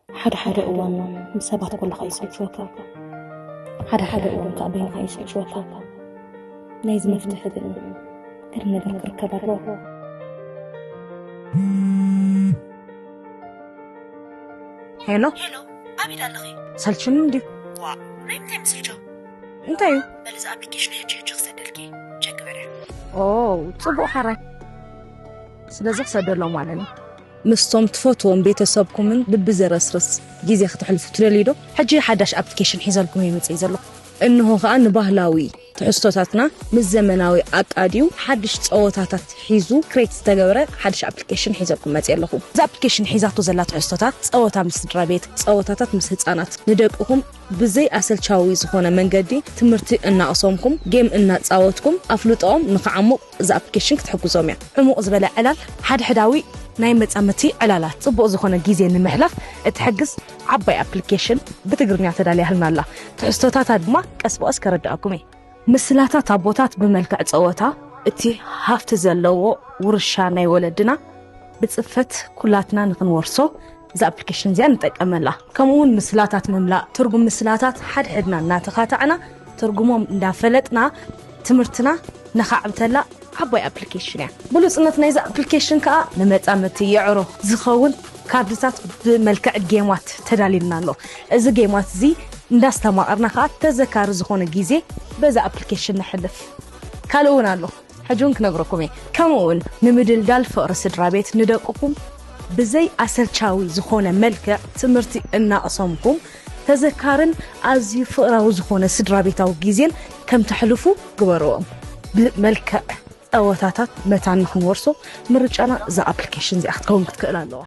ሓደ ሓደ እዋን ምስ ሰባት ከለኻ ይሰልችወካ፣ ሓደ ሓደ እዋን ከዓ በይንኻ ይሰልችወካ። ናይዚ መፍትሒ ግን ገለ ነገር ክርከብ ኣለዎ። ሄሎ፣ ሄሎ፣ ኣበይ ኣለኺ? ሰልችኒ እንድዩ። ዋ፣ ናይ ምንታይ ምስልቸው? እንታይ እዩ? በልዚ ኣፕሊኬሽን ሕጂ ሕጂ ክሰደልኪ ቸክ በርያ። ኦ፣ ጽቡቕ ሓራይ። ስለዚ ክሰደሎም ማለት እዩ። ምስቶም ትፈትዎም ቤተሰብኩምን ልቢ ዘረስርስ ግዜ ክተሕልፉ ትደልዩ ዶ? ሕጂ ሓዳሽ ኣፕሊኬሽን ሒዘልኩም ይመጽእ ዘለኹ። እንሆ ከኣ ንባህላዊ ትሕዝቶታትና ምስ ዘመናዊ ኣቃዲዩ ሓድሽ ጸወታታት ሒዙ ክሬት ዝተገበረ ሓድሽ ኣፕሊኬሽን ሒዘልኩም መጽእ ኣለኹ። እዚ ኣፕሊኬሽን ሒዛቶ ዘላ ትሕዝቶታት ጸወታ ምስ ስድራ ቤት፣ ጸወታታት ምስ ህጻናት፣ ንደቅኹም ብዘይ ኣሰልቻዊ ዝኾነ መንገዲ ትምህርቲ እናቕሰምኩም ጌም እናጻወትኩም ኣፍልጦኦም ንኽዓሙቕ እዛ ኣፕሊኬሽን ክትሕግዞም እያ። ዕሙቕ ዝበለ ዕላል ሓድሕዳዊ ናይ መጻምቲ ዕላላት ጽቡቕ ዝኾነ ግዜ ንምሕላፍ እትሕግዝ ዓባይ ኣፕሊኬሽን ብትግርኛ ተዳልያህልና ኣላ። ትሕዝቶታታ ድማ ቀስ ብቐስ ከረድኣኩም እየ። ምስላታት ኣቦታት ብመልክዕ ጸወታ እቲ ሃፍቲ ዘለዎ ውርሻ ናይ ወለድና ብጽፈት ኩላትና ንኽንወርሶ እዛ ኣፕሊኬሽን እዚኣ ንጠቀመላ። ከምኡ እውን ምስላታት ምምላእ ትርጉም ምስላታት ሓድሕድና እናተኻታዕና ትርጉሞም እንዳፈለጥና ትምህርትና ነኻዕብተላ ዓባይ ኣፕሊኬሽን እያ። ብሉጽነት ናይዚ ኣፕሊኬሽን ከዓ ንመጻምቲ የዕሮ ዝኸውን ካርድታት ብመልክዕ ጌማት ተዳልዩልና ኣሎ። እዚ ጌማት እዚ እንዳስተማቐርና ከዓ ተዘካሪ ዝኾነ ግዜ በዚ ኣፕሊኬሽን ነሕልፍ። ካልእ እውን ኣሎ፣ ሕጂ እውን ክነግረኩም እየ። ከምኡ እውን ንምድልዳል ፍቕሪ ስድራ ቤት ንደቅኹም ብዘይ ኣሰልቻዊ ዝኾነ መልክዕ ትምህርቲ እናቕሰምኩም ተዘካርን ኣዝዩ ፍቕራዊ ዝኾነ ስድራ ቤታዊ ግዜን ከም ተሕልፉ ግበርዎም። ብመልክዕ ጸወታታት መታን ንኽንወርሶ ምርጫና እዛ ኣፕሊኬሽን እዚኣ ክትከውን ክትክእል ኣለዋ።